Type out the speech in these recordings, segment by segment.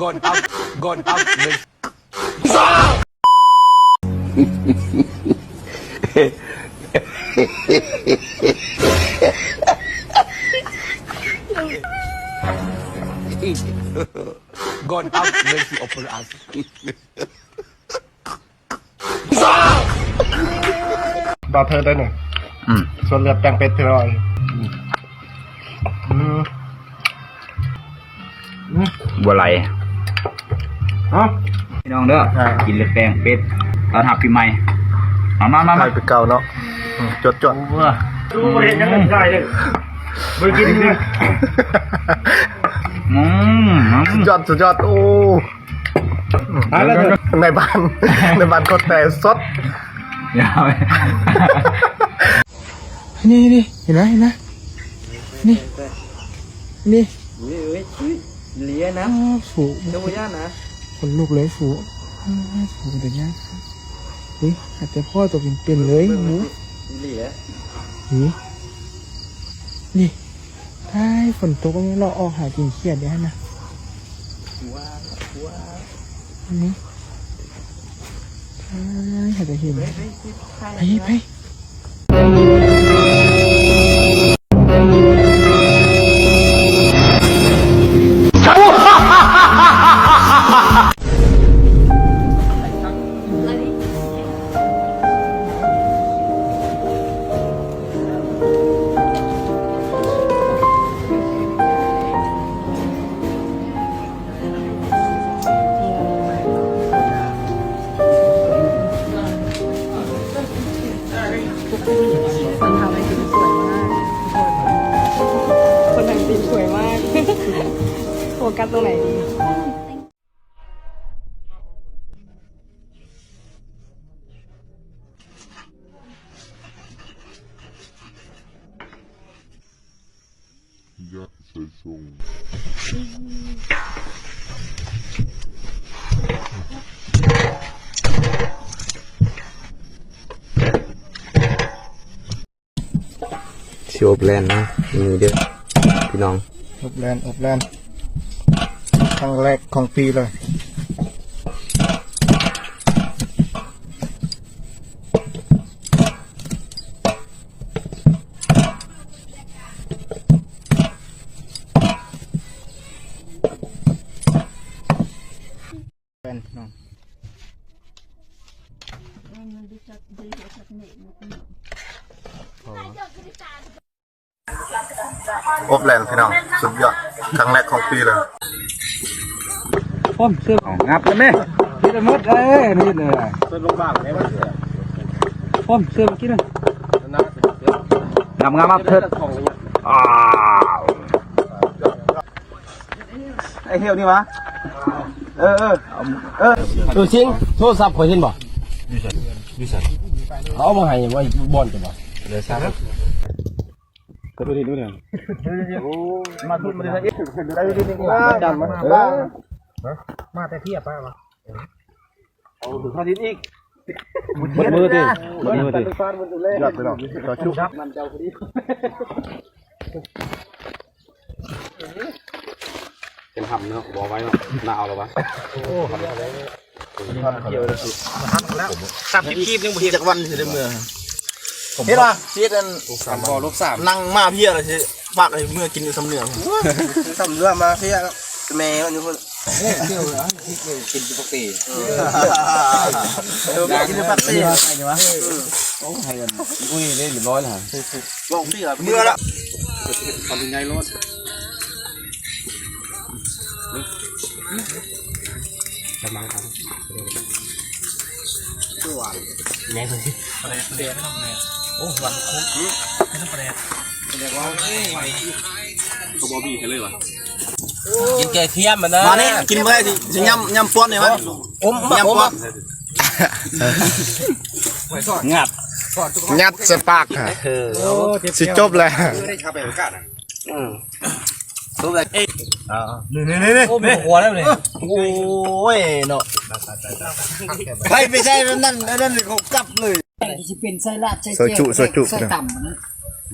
Gone out, gone out, man. Gone out, mercy upon us. ດາວເທີໄດ້ນີ້ ອືມ ສ່ວນເລືອດແປງເປັດເທື່ອໜ້ອຍ ອືມ ອືມ ບໍ່ໄຫຼ ເອົ້າ ພີ່ນ້ອງເດີ ອ່າ ກິນເລືອດແປງເປັດ ຕ້ອນຮັບປີໃໝ່ ມາ ມາ ມາ ມາ ໄປເກົ່າເນາະ ອືມ ຈວດໆ ໂອ້ ບໍ່ເຫັນຫຍັງກະໄດ້ເດີ ບໍ່ໄດ້ກິນເລີຍ ອືມ ສຸດຍອດ ສຸດຍອດ ໂອ້. ນາຍບ້ານ ນາຍບ້ານກົດແຕ່ສົດ ຢ່າ ນີ້ ນີ້ ເຫັນໄໝ ເຫັນໄໝ ນີ້ ນີ້ ເອີຍ ເອີຍ ເລີຍນະ ອ້າ ຟູ ເຈົ້າບໍ່ຢ້ານນະ ຂົນລຸກເລີຍ ຟູ ອ້າ ຟູ ເປັນຕາຢ້ານ ອຸ້ຍ ອາດຈະພໍ້ໂຕເປັນໆເລີຍ ຫູ ເລີຍ ນີ້ ນີ້ ໄດ້ ຝົນຕົກນີ້ ເລາະອອກຫາກິນຂຽດເດ້ຫັ້ນນະ ວ້າ ວ້າ ນີ້ ເອີຍ ໃຜຈະເຫັນ ໄປ ໄປ ໄປ ໄປ. คนทำไอติมสวยมาก คนทำไอติมสวยมาก โฟกัสตรงไหนดี ຊິອົບແລ່ນເນາະ ນີ້ເດີພີ່ນ້ອງ ອົບແລ່ນ ອົບແລ່ນ ຄັ້ງແລກຂອງປີເລີຍ. ແມ່ນພີ່ນ້ອງ ອົບແລ່ນພີ່ນ້ອງ ສຸດຍອດ ຄັ້ງແລກຂອງປີເລີຍ. ປ້ອມເຊື່ອ ເອົາ ງັບແລ້ວແມ່ ກິນໄດ້ໝົດເດ້ ນີ້ເລີຍ ເປີດລົງບາງໄດ້ບໍ່ເຊື່ອ ປ້ອມເຊື່ອ ກິນນະ ງັບໆ ເອົາເທີດ ອ້າວ ໄອ້ເຫວນີ້ຫວາ ເອີ ເອີ ເອີ ເອີ ຊິງ ໂທລະສັບຂ້ອຍເຫັນບໍ່ ຢູ່ໃສ ຢູ່ໃສ ເອົາມາໃຫ້ໄວ້ບ່ອນເຈົ້າບໍ່ ເຫຼືອຊາວ ກໍບໍ່ໄດ້ດູແລ້ວ ໂອ້ ມາທຸນມາໄດ້ອີກ ໄດ້ດີໆ ເອີ ມາແຕ່ເພຍປະຫວາ ເອົາເຂົ້າດິນອີກ ໝົດມື້ຕິ ໝົດມື້ຕິ ຍອດໄປເນາະ ເຈົ້າຊຸ ມັນເຈົ້າພໍດີ ເປັນຫຳເນາະ ບໍ່ໄວ້ເນາະ ໜາວແລ້ວວະ ໂອ້ ສາມສິບກີບຍັງບໍ່ເຫັນຈັກວັນຊິໄດ້ເມືອ ເຫັນບໍ່ ຊິເຮັດອັນ ສາມບໍ່ລົບສາມ ນັ່ງມາເພຍແລ້ວຊິ ຝາກໃຫ້ເມືອກິນຢູ່ຊຳເໜືອ ຊຳເໜືອມາເພຍແລ້ວ ແມ່ມັນຢູ່ພຸ້ນ ເອີ ກິນຢູ່ປາກເຕ ເອີ ກິນຢູ່ປາກເຕ ໂອ້ ໃຫ້ກັນ ອຸ້ຍ ໄດ້ຮຽບຮ້ອຍແລ້ວ ບອກເມືອລະ ຄຳໃຫຍ່ໂລດ ກຳລັງ ຄືຫວານ ແມ່ນ ປາແດກ ປາແດກ ໂອ້ ຫວານຄຸ ປາແດກ ປາແດກວ່າ ເອີຍ ກໍບໍ່ບີບໃຫ້ເລີຍຫວາ ກິນແກງຄຽມມັນນະ ມານີ້ ກິນບໍ່ໄດ້ ຊິ ຊິຫຍ້ຳ ຫຍ້ຳປ້ອນໃຫ້ມັນ ອົມ ຫຍ້ຳປ້ອນ ຫຍັດ ຫຍັດໃສ່ປາກ ເອີ ຊິຈົບແລ້ວ ອືມ ຈົບແລ້ວ ເອີ ນີ້ໆໆ ໂອ້ ມີຫົວແລ້ວນີ້ ໂອ້ຍເນາະ ໃຜໄປໃສ່ແບບນັ້ນ ອັນນັ້ນເຂົາກັບເລີຍ ຊິເປັນໃສ່ລາບ ໃສ່ແຈ່ວ ໃສ່ຕຳ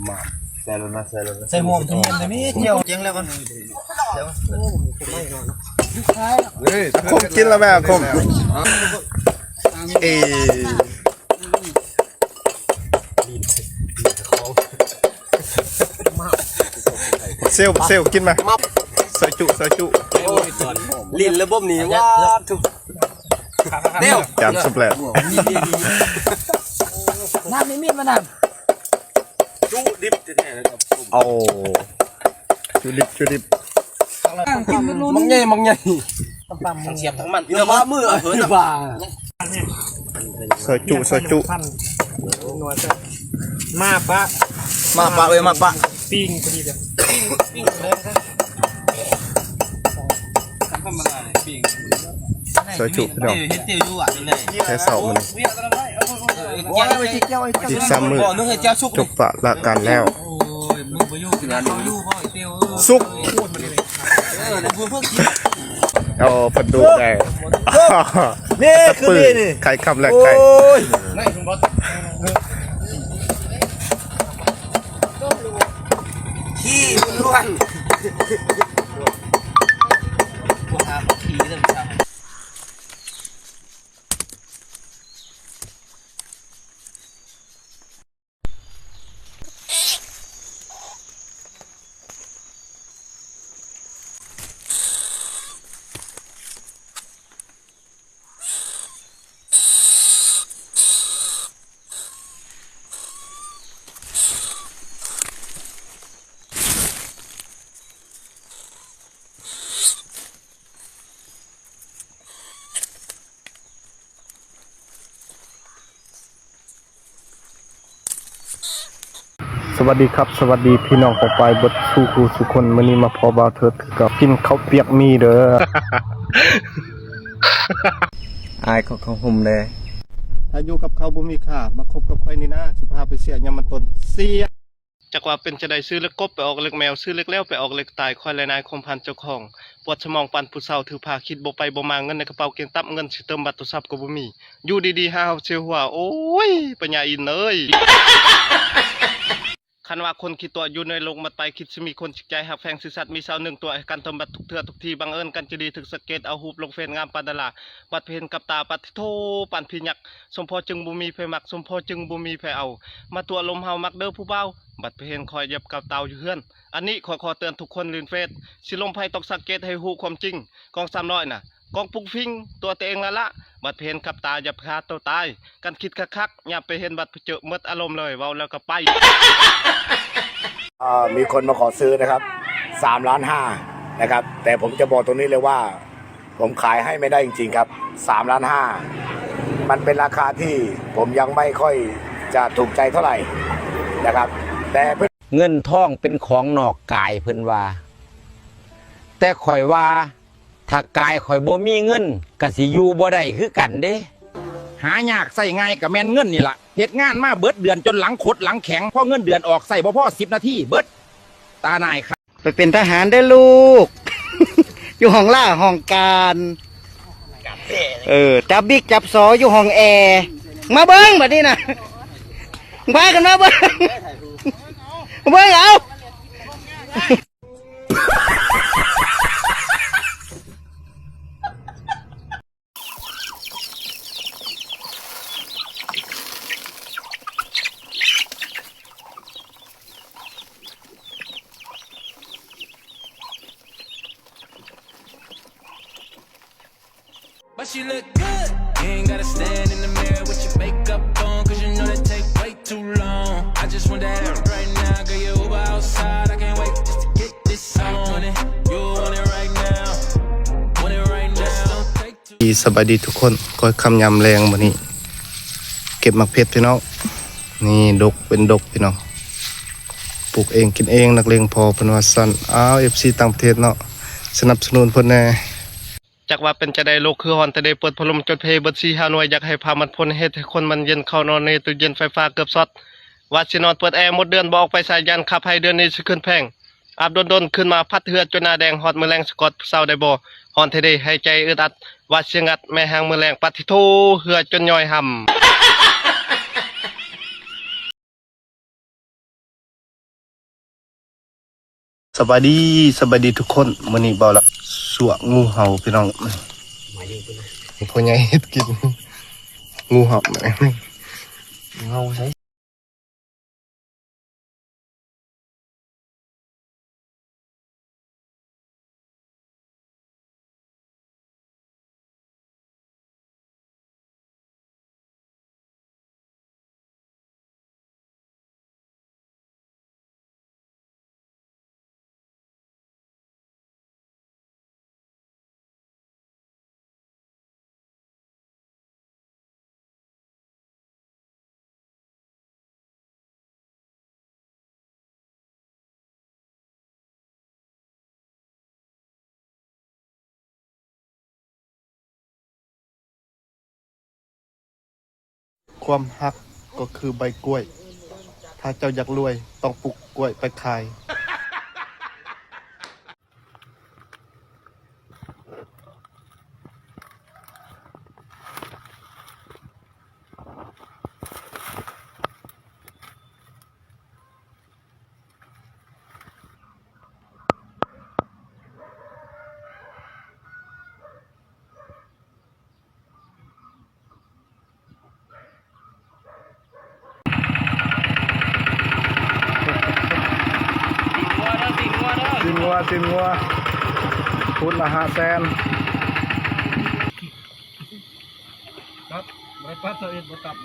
ມາ ໃສ່ແລ້ວນະ ໃສ່ແລ້ວນະ ໃສ່ຫອມ ກະທຽມ ກະມີ ແຈ່ວ ແຈ້ງແລ້ວກ່ອນ ໂອ້ ບໍ່ໄດ້ເນາະ ຄົມກິນລະແມ່ຄົມ ເອີ ເຊວ ເຊວ ກິນມາ ຊອຍຈຸ ຊອຍຈຸ ຫຼິ້ນລະບົບນີ້ ວ້າ ທຸກ ແນວ ຈານສຸບແລ້ວ ນ້ຳມີມີດມານຳ ຈຸດິບແທ້ໆ ເອົາ ຈຸດິບ ຈຸດິບ ກິນເປັນໂລ ມັກໃຫຍ່ ມັກໃຫຍ່ ທັງສຽບທັງມັນ ພີ່ນ້ອງ ມື ເອີ ບ້າ ຊອຍຈຸ ຊອຍຈຸ ມາປະ ມາປະເອີຍ ມາປະ ປີ້ງພໍດີເດີ ປີ້ງ ປີ້ງເລີຍ ທຳມະດາປີ້ງ ຊອຍຈຸ ພີ່ນ້ອງ ແຕ່ເຊົ້າມື້ນີ້ ອີກສາມມື້ ຈົບປະລະການແລ້ວ ສຸກ ເອົາ ເພິ່ນດູໄດ້ ນີ້ຄືນີ້ ໄຂ່ຄຳແລກໄຂ່ ໂອ້ຍ ຂີ້ລ້ວນ ສະຫວັດດີຄັບ ສະຫວັດດີພີ່ນ້ອງປ້ອງປາຍເບິດສູ່ຜູ້ສູ່ຄົນ ມື້ນີ້ມາພໍ້ບ່າວເທີດຄືເກົ່າ ກິນເຂົ້າປຽກໝີ່ເດີ ອາຍເຂົາເຂົ້າຮົ່ມແດ່ ຖ້າຢູ່ກັບເຂົາບໍ່ມີຄ່າ ມາຄົບກັບຂ້ອຍນີ້ນາ ຊິພາໄປເສຍຍາມມັນຕົ້ນ ເສຍ. ຈັກວ່າເປັນຈັ່ງໃດ ຊື້ເຫຼັກກົບໄປອອກເຫຼັກແມວ ຊື້ເຫຼັກແລ້ວໄປອອກເຫຼັກຕາຍ ຂ້ອຍລະນາຍຄວາມພັນເຈົ້າຂອງ ປວດສະໝອງປານຜູ້ເຖົ້າຖືພາຄິດບໍ່ໄປບໍ່ມາ ເງິນໃນກະເປົາກຽງຕັບ ເງິນຊິເຕີມບັດໂທລະສັບກໍບໍ່ມີ ຢູ່ດີໆຫາເຮົາເຊຍຫົວ ໂອ້ຍ ປັນຍາອີ່ນເອີຍ ຄັນວ່າຄົນຂີ້ຕົວະຢູ່ໃນໂລກໝົດໄປ ຄິດຊິມີຄົນຈິງໃຈຮັກແພງຊື່ສັດ ມີຊາວໜຶ່ງຕົວະໃຫ້ກັນເຕີມບັດທຸກເທື່ອທຸກທີ ບັງເອີນກັນຈະດີຖືກສັງເກດ ເອົາຮູບລົງເຟສງາມປານດາລາ ບັດໄປເຫັນກັບຕາ ປາດທິໂທ ປານຜີຍັກ ສົມພໍຈຶ່ງບໍ່ມີໃຜມັກ ສົມພໍຈຶ່ງບໍ່ມີໃຜເອົາ ມາຕົວະລົມເຮົາມັກເດີຜູ້ບ່າວ ບັດໄປເຫັນຂ້ອຍຢຽບກ້າວຕາວຢູ່ເຮືອນ ອັນນີ້ຂ້ອຍຂໍເຕືອນທຸກຄົນຫຼິ້ນເຟສ ຊິລົມໃຜຕ້ອງສັງເກດໃຫ້ຮູ້ຄວາມຈິງ ກອງສາມຮ້ອຍນະ ກອງປຸ້ງຟິງ ຕົວະຕົວເອງລະລະ ບັດໄປເຫັນກັບຕາຢ່າໄປຂ້າຕົວຕາຍ ກັນຄິດຄັກໆ ຢ່າໄປເຫັນບັດໄປເຈີໝົດອາລົມເລີຍ ເວົ້າແລ້ວກໍໄປ. ເອີ ມີຄົນມາຂໍຊື້ນະຄັບ ສາມລ້ານຫ້ານະຄັບ ແຕ່ຜົມຈະບອກຕົງນີ້ເລີຍວ່າ ผมขายให้ไม่ได้จริงๆ ครับ สามล้านห้า มันเป็นราคาที่ผมยังไม่ค่อยจะถูกใจเท่าไหร่นะครับ แต่ ເງິນທອງເປັນຂອງນອກກາຍເພິ່ນວ່າ ແຕ່ຂ້ອຍວ່າ ຖ້າກາຍຂ້ອຍບໍ່ມີເງິນ ກະຊິຢູ່ບໍ່ໄດ້ຄືກັນເດ້ ຫາຍາກໃຊ້ງ່າຍກະແມ່ນເງິນນີ້ລະ ເຮັດງານມາເບິດເດືອນຈົນຫຼັງຂົດຫຼັງແຂງ ພໍເງິນເດືອນອອກໃຊ້ບໍ່ພໍສິບນາທີ ເບິດ ຕາໜ່າຍຄັກ. ໄປເປັນທະຫານເດີລູກ ຢູ່ຫ້ອງລ່າຫ້ອງການ ເອີ ຈັບບິກຈັບສໍຢູ່ຫ້ອງແອ ມາເບິ່ງບັດນີ້ນະ ພາກັນມາເບິ່ງ ເບິ່ງເອົາ. But she look good. You ain't gotta stand in the mirror with your makeup on, 'cause you know that take way too long. I just want that right now, girl, your Uber outside. I can't wait just to get this on. You want it, you want it right now. Want it right now. Just don't take ສະບາຍດີທຸກຄົນ ກ້ອຍຄ່ຳຍາມແລງມື້ນີ້ ເກັບໝາກເຜັດພີ່ນ້ອງ ນີ້ດົກເປັນດົກພີ່ນ້ອງ ປູກເອງກິນເອງ ນັກເລງພໍເພິ່ນວ່າຊັ້ນ. ອ້າວ ເອັຟຊີຕ່າງປະເທດເນາະ ສະໜັບສະໜູນເພິ່ນແດ່. ຈັກວ່າເປັນຈັ່ງໃດ ໂລກຄືຮ້ອນແທ້ເດ ເປີດພັດລົມຈົນເພເບິດສີ່ຫ້າໜ່ວຍ ຢາກໃຫ້ຜ້າມັນພົ່ນ ເຮັດໃຫ້ຄົນມັນເຢັນ ເຂົ້ານອນໃນຕູ້ເຢັນ ໄຟຟ້າເກືອບຊັອດ ວ່າຊິນອນເປີດແອໝົດເດືອນ ບໍ່ອອກໄປໃສ ຢ້ານຂັບໄຮ່ ເດືອນນີ້ຊິຂຶ້ນແພງ. ອາບດົນໆ ຂຶ້ນມາພັດເຫື່ອຈົນໜ້າແດງ ຮອດມື້ແລງສະກອດຜູ້ສາວໄດ້ບໍ່? ຮ້ອນແທ້ເດ ຫາຍໃຈອຶດອັດ ວ່າຊິງັດແມ່ຮ່າງມື້ແລງ ປາດທິໂທ ເຫື່ອຈົນຍ້ອຍຫ່ຳ. ສະບາຍດີ ສະບາຍດີທຸກຄົນ ມື້ນີ້ເບົາລະ ຊົ່ວງູເຫົ່າພີ່ນ້ອງ ມາຢູ່ພຸ້ນນະ ພໍ່ໃຫຍ່ເຮັດກິນ ງູເຫົ່າ ງູເຫົ່າໃສ. ຄວາມຮັກກໍຄືໃບກ້ວຍ ຖ້າເຈົ້າຢາກລວຍ ຕ້ອງປູກກ້ວຍໄປຂາຍ. ຕີນງົວເດີ ຕີນງົວເດີ ຕີນງົວ ຕີນງົວ ພຸດລະຫ້າແສນ. ຕັບ ບໍ່ໄດ້ປັດຊາວເອັດ ບໍ່ຕັບ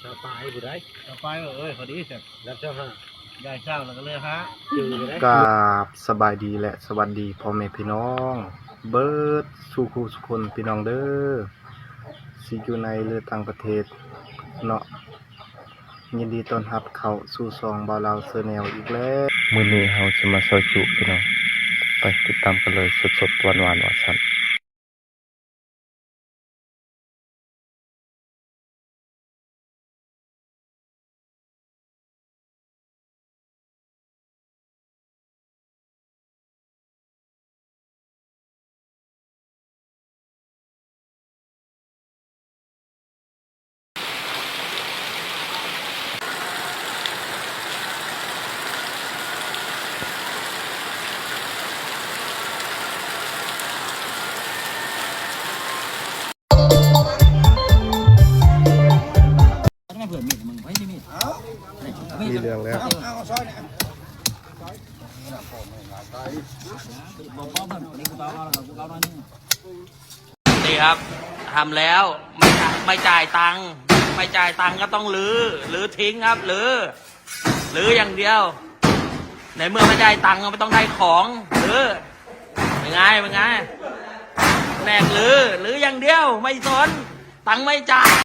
ຊາວປາຍຜູ້ໃດ ຊາວປາຍ ເອີຍ ພໍດີແຊບ ດັບຊາວຫ້າ ຢາຍຊາວແລ້ວກໍເຫຼືອຫ້າ ຈື່ບໍ່ໄດ້. ກາບສະບາຍດີ ແລະ ສະຫວັດດີພໍ່ແມ່ພີ່ນ້ອງເບິດສູ່ຄູ່ສູ່ຄົນ ພີ່ນ້ອງເດີ ຊິຢູ່ໃນ ຫຼື ຕ່າງປະເທດເນາະ ຍິນດີຕ້ອນຮັບເຂົ້າສູ່ຊ່ອງບ່າວລາວແຊນແນວອີກແລ້ວ. ມື້ນີ້ເຮົາຊິມາຊອຍຈຸພີ່ນ້ອງ ໄປຕິດຕາມກັນເລີຍ ສົດໆ ຫວານໆ ວ່າຊັ້ນ. ມີເລື່ອງແລ້ວ ນີ້ຄັບ ທຳແລ້ວ ໄມ່ຈ່າຍ ໄມ່ຈ່າຍຕັງ ໄມ່ຈ່າຍຕັງກໍຕ້ອງຮື້ ຮື້ຖິ້ມຄັບ ຮື້ ຮື້ຢ່າງດຽວ ໃນເມື່ອໄມ່ຈ່າຍຕັງກໍບໍ່ຕ້ອງໄດ້ຂອງ ຮື້ ເປັນໄງ ເປັນໄງ ແນກຮື້ ຮື້ຢ່າງດຽວ ໄມ່ສົນ ຕັງໄມ່ຈ່າຍ.